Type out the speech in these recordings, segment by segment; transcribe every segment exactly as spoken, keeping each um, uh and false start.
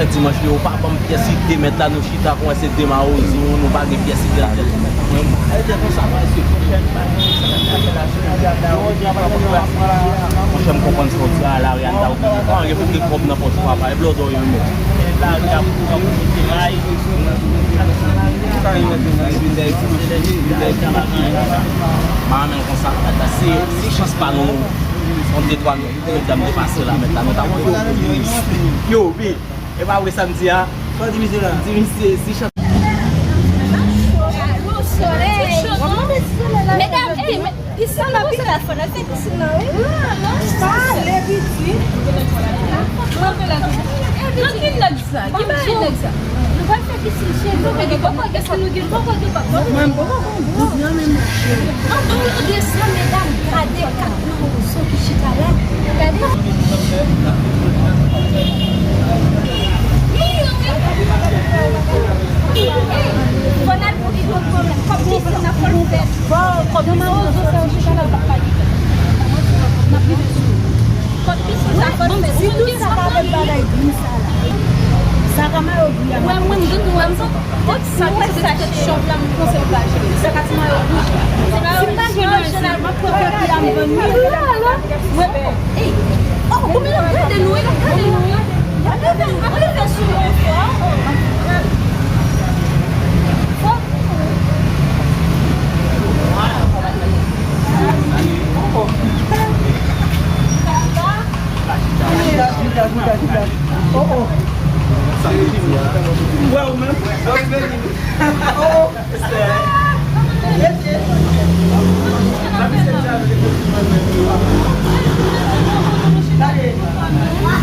fè dimanch yo, ou pa ban m pyès ide, mèt la, nou chita kon se de mawozo, nou pa gen pyès ide ladan. Mwen, mwen, se konsa, paske pwochèn bagay, sa k ap fè la, jodi a, pa konprann sa. Monchè, m konprann sa w di a, lari a, n ta oblije. An, gen pou gen kòb nan pòch papa, e blòdò yo, men. Lari a, pou, pou, pou, M pa renmen l konsa. Se, se chans pa nou. Yon de twa medam te pase la, mèt la, nou ta wè yo. Yo, bi, e pa vre sa m di a? Sa w di misye la? Di misye, si chans. Solèy. Medam, ey, Pisin nan, pisin nan, fò n al fè pisin nan, wi. Pale piti. Nan ki nèg sa? Ki bagay nèg sa? Nou pral fè pisin chez nou, men nou poko gen, nou gen poko gen papa. Mwen, m poko konn goud nan men m, ma chérie. An palan de sa, medam, gade kat mawozo ki chita la. Gade. Fò n al pou li konn kòb pisin nan fò l fèt. Kòb mawozo sa yo chita la, w ap pale. M ap rive sou ou. Kòb pisin sa fò l fèt. Sitou sa pa avèk bagay gri sa la. Sa ka mayo gri a. Mwen, mwen, m gade wè m sa. Kot sa ki soti tèt chòv la, m panse m pa jwenn. Sa ka ti mayo wouj la. Si m pa jwenn an jeneral, m ap pran kòb la, m vann li. Mwen, ey, oh, kòman l ap gade nou, l ap gade nou. Ap rive, ap rive sou nou fò. Fò. Oh, oh. Wè ou menm. Oh, oh. Kòman w ye, ma?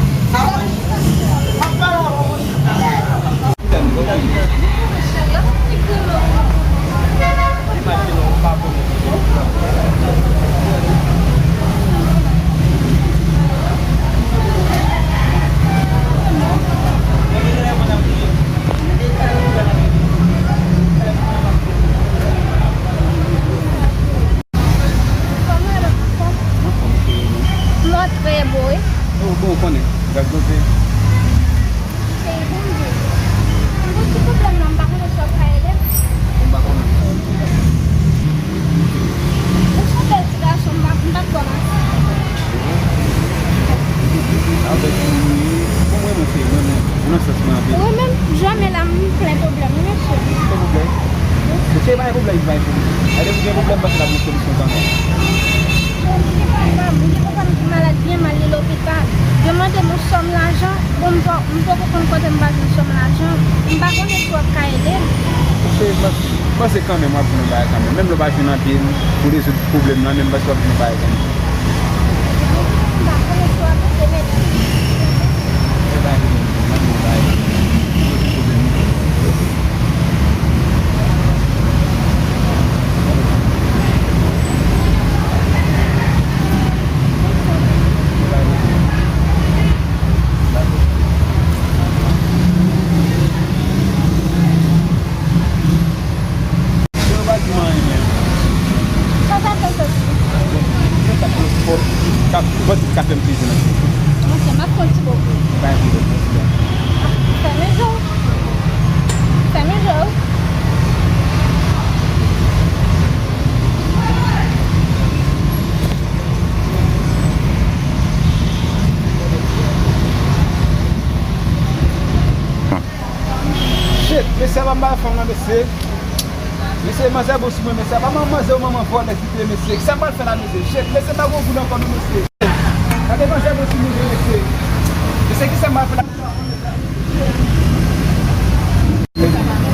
Mwen trè bon, wi. Oh, bon, ou konnen. Gad kote. Cheri, bon, bon. M gon ti pwoblèm la, m pa konnen si w ap ka ede m. M pa konnen. Ou se yon bèl ti gason, m pa, m pa kwè nan sa. Avèk ou ye, bon, mwen, mwen, se mwen, mwen, mwen, nan sans mwen anpil. Ou renmen m? Janmen la, m plen pwoblèm, wi, mesye. Ki pwoblèm? Mesye, pa gen pwoblèm, pa gen pwoblèm. Lè ou gen pwoblèm, paske n ap gen solisyon kanmenm. Cheri, m gen papa m, m gen papa m ki malad byen mal, li lopital. Yo mande m yon sòm lajan, bon, m pa, m poko konn kote m va jwenn sòm lajan. M pa konnen si w ap ka ede m. Mesye, m ap, m panse kanmenm w ap jwenn yon bagay kanmenm. Menm lè w pa jwenn anpil pou rezoud pwoblèm nan, men m panse w ap jwenn yon bagay kanmenm. Yo pa di m anyen. Sa sa fè soti? Yo ta pran spò, kap, vant ka fè m plezi nan cheve. Ok, m ap pran ti bò pou ou. Bay m ti bò pou ou. Fèmen je w. Fèmen je w. Shit, mesye, pa m bay fanm nan, mesye. Mesye, manzè bon sou mwen, mesye. Pa manman manzè ou manman vòlè ki te, mesye. Sa m pral fè la, mesye? Shit, mesye, pa gon goud ankò non, mesye. Gade manzè bon sou mwen, mesye. Mesye, kisa m pral fè la?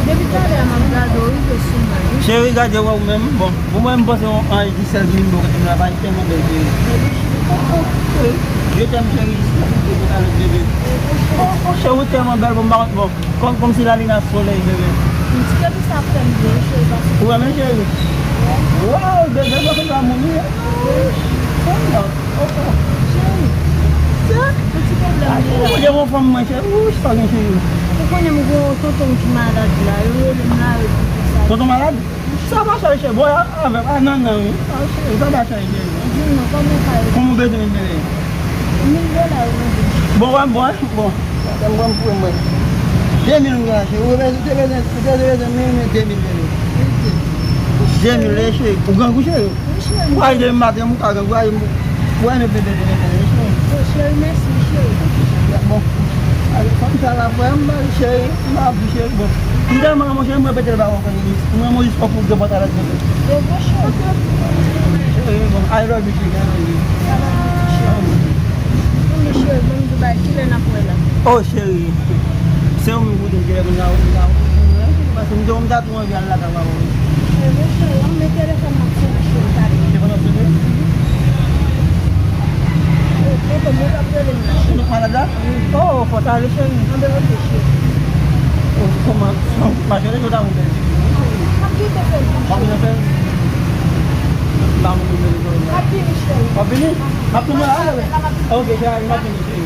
Depi talè a m ap gade w rive sou mwen, wi. Cheri, gade wè ou menm. Bon, pou mwen, m panse yon anj di sèl vin bon kote m la, pa tèlman bèl, cheri. Oh, oh, oh. Je t'aime, cheri, jiska pou tout talè, bebe. Oh, oh, cheri, ou tèlman bèl, bon, m pa konn, bon. Kòm, kòmsi lalin ak solèy, bebe. M di ke sa ap fè m byen, cheri, paske... Ou renmen, cheri? Wi. Waw, bebe, mwen konn pa mouri. Wi. Oh, non. Fanm mwen, cheri, ou sa gen, cheri? Ou konnen m gen yon tonton m ki malad la, yo rele m la, yo di konsa. Tonton malad? Sa pa cheri, cheri, bò avè, a, nan, nan, wi. A, cheri, sa pa cheri, cheri. Di m non, kòman w ka ye? Kòman w bezwen mil dola? Mil dola, yo mande. Bon, wè, bon, bon. Sa m pran pou mwen. De mil m gen la, cheri. Ou bezwen, ou te bezwen, ou te bezwen, men, men, de mil, de mil. De mil, cheri. Ou grangou, cheri? Wi, cheri. Ou pa de maten, ou ka gen, ou pa de, ou pa de bebe de maten, cheri. Bon, cheri, mèsi, cheri. Bon. Ale, fanm sa la, vrèman, cheri, m ap di, cheri, bon. M tèlman renmen w, cheri, m repete l ba ou ankò, cheri. M renmen w jis fò pou w gen pòtalèz mwen. E vre, cheri. Cheri, bon, I love you, cheri, I love you. I love you, cheri. Wi, cheri, bon, m di bay, kilè n ap wè la? Oh, cheri. Se ou menm pou di m kilè pou n ka, pou n ka, pou n ka, paske m te, m ta tou anvi al lakay papa m. Cheri, cheri, men telefòn nan ap sone, cheri, talè. Telefòn nan ap sone? Oh, tonton, mwen t ap rele m la, cheri. Tonton malad la? Wi. Oh, fò w ta ale, cheri. Anben, oke, cheri. Oh, kòman? M a cheri, yo ta moun bèl. M ap kite fè l. W ap kite fè l? M pa moun bèl, cheri. M ap vini, cheri. W ap vini? M ap tounen la, ale. Oke, cheri, m ap vini, cheri.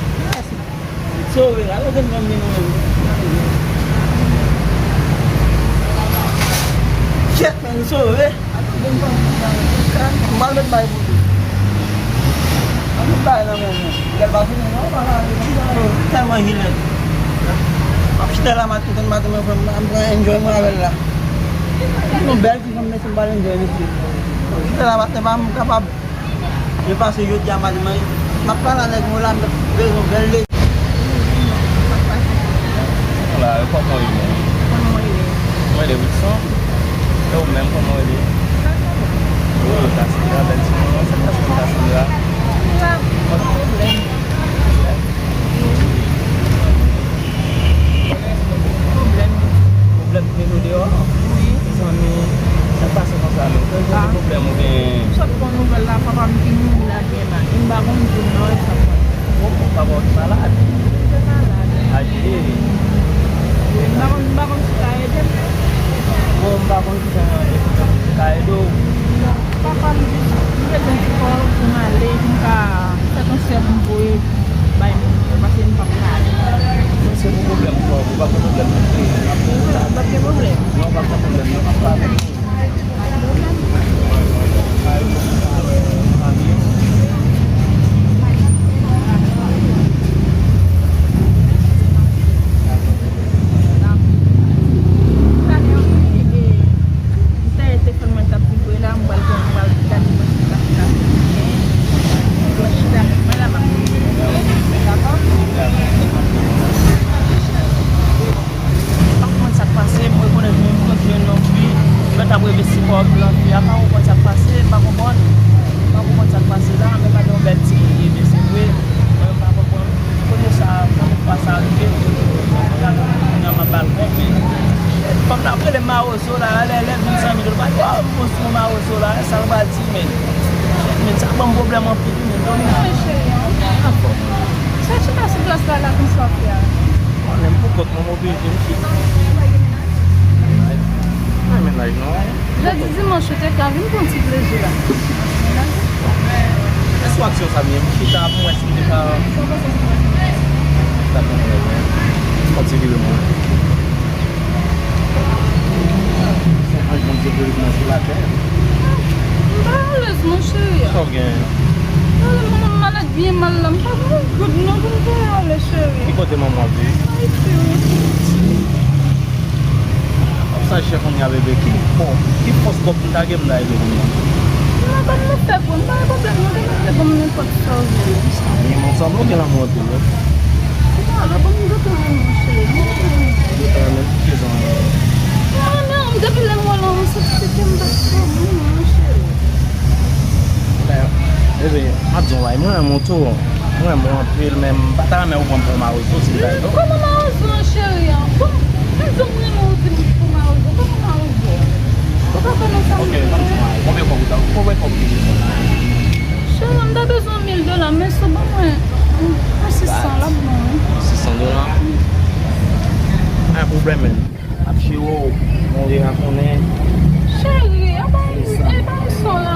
Sove, la, kote m konn vin ou menm? Shit, man, sove. M pral met bay pou li. An met bay nan men mwen. Lè l pa fini, non, pa ka ale konsa. Tèlman jilèt. M ap chita la maten, maten, mwen, m pran enjoy mwen avè l la. Nou bèl ti fanm, mesye, m pral enjoy, mesye. M ap chita la maten, pa m kapab. Yo pase jodi a maten, m ap pale a nèg mwen la, m bezwen bèl leson. Hola, kòman w ye, man? Kòman w ye? Mwen rele Wilson. E ou menm, kòman w rele? Sa, sa va. Oh, Cassandra, bèl ti non, se Cassandra, Cassandra. Sa va, pa gen pwoblèm. Pwoblèm. Pwoblèm ki mete w deyò? Wi. Mezanmi, sa k pase konsa menm? Kèl jan de pwoblèm ou genyen? M sot pran nouvèl la, papa m ki mouri la, gen la. E m pa konn di w non, e sa k pase. Oh, papa w ki malad? Wi, li te malad. Ayi. M pa konn, m pa konn si w ka ede m. Bon, m pa konn ki jan e ka ede w. Papa m di, m bezwen ti kòb pou m ale, pou m ka fè transfè pou m voye bay moun yo, paske m p ap ka ale. Non, se pou pwoblèm kòb, ou p ap gen pwoblèm non. Ou p ap gen pwoblèm? Non, ou p ap gen pwoblèm non, m ap pale. M ta ye telefòn mwen t ap vibre la, m pral pran, m pral gade mwen si m pa chita sou mwen. Mwen chita, mwen la m ap vibre. Dakò? M pa konprann sa k pase, m rekonèt mwen, m konn jwenn yon fi, mwen t ap reve si kòb lan fi a, m pa konprann sa k pase, m pa konprann. M pa konprann sa k pase la, men pa gen yon bèl ti reve, se vre, mwen m pa konprann. Kounye sa, kounye fwa sa rive, kounye a m ap ba l kòb, men fanm nan ap rele m mawozo la, lè, lè vin san mil dola, oh, m bon sou mawozo la, sa l pral di, men, men sa ban m pwoblèm anpil, men, non, men cheri, an, an fòm. Sa chita sou plas la, la, konsa w fè a? Mwen menm pou kont mwen, m oblije, m chita. Mwen mennaj non. Jodi dimanch, ou te ka vin pran ti plezi la. Lè sou aksyon sa m ye, m chita pou m wè si m te ka. Sa fè mwen, mwen. Fò ti vire mwen. Se anj Bondye voye vin sou latè. M pa alèz, mon cheri. Sa w gen? Mwen malad byen mal la. M pa gen yon goud non pou m voye ale, cheri. Ki kote manman w ap viv? Ayiti, wi. Sa chè kounye a, bebe, ki fò, ki fòs kòb m ta gen m ta ede kounye a? Madanm mwen fè pou m, pa gen pwoblèm, non, te mete pou m nenpòt sa w vle. Li menm ansanm, ou gen lanmou anpil, wi. Ou pa wè, bon, m gentan renmen w, cheri. Ou gentan renmen m? Ki rezon? Mwen renmen w, depi lè m wè w lan, m santi se ke m pa t renmen w, cheri. Bebe, m ap di w yon bagay, mwen renmen w tou. Mwen renmen w anpil, men m pa ta renmen ou pran m pou yon mawozo, si m ta di w. Kòman mawozo an, cheri an? Bon, m di w m renmen w, ou di m pou mawozo. Kòman mawozo? Ou pa konnen sa m vle. Ok, m ap di w, konbyen kòb ou ta, konbyen kòb ou te bezwen? Cheri an, m ta bezwen mil dola, men si w ban mwen, mwen sis san, l ap bon, wi. Sis san dola? Pa gen pwoblèm, men. Ap chire w, mwen deja konnen. Cheri, e pa, e pa yon son la.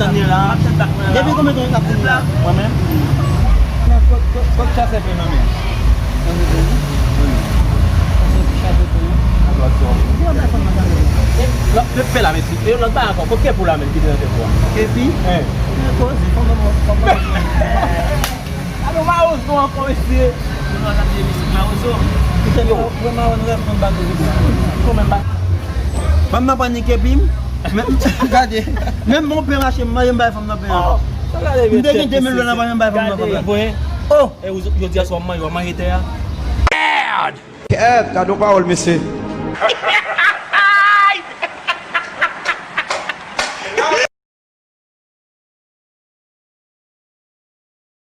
tann li la. Depi konbyen tan w ap tann li la? Mwen menm? Kot, kot, kot chasè pen nan men? Lòt, lòt fè la, mesye. E lòt pa ankò. Kot kè pou la menm ki te nan tèt ou a? Epi? Hein? Koze, fò mwen, fò mwen. Alo, mawozo ankò, mesye. Yo. Fanm nan pa ni kepi m. Men, gade, menm bon pen mache, m manje, m bay fanm nan pen an. M te gen de mil dola nan pòch, m bay fanm nan pen an. Oh! E ou, jodi a swa w manje, w manje tè a. Kèt, gade yon pawòl, mesye.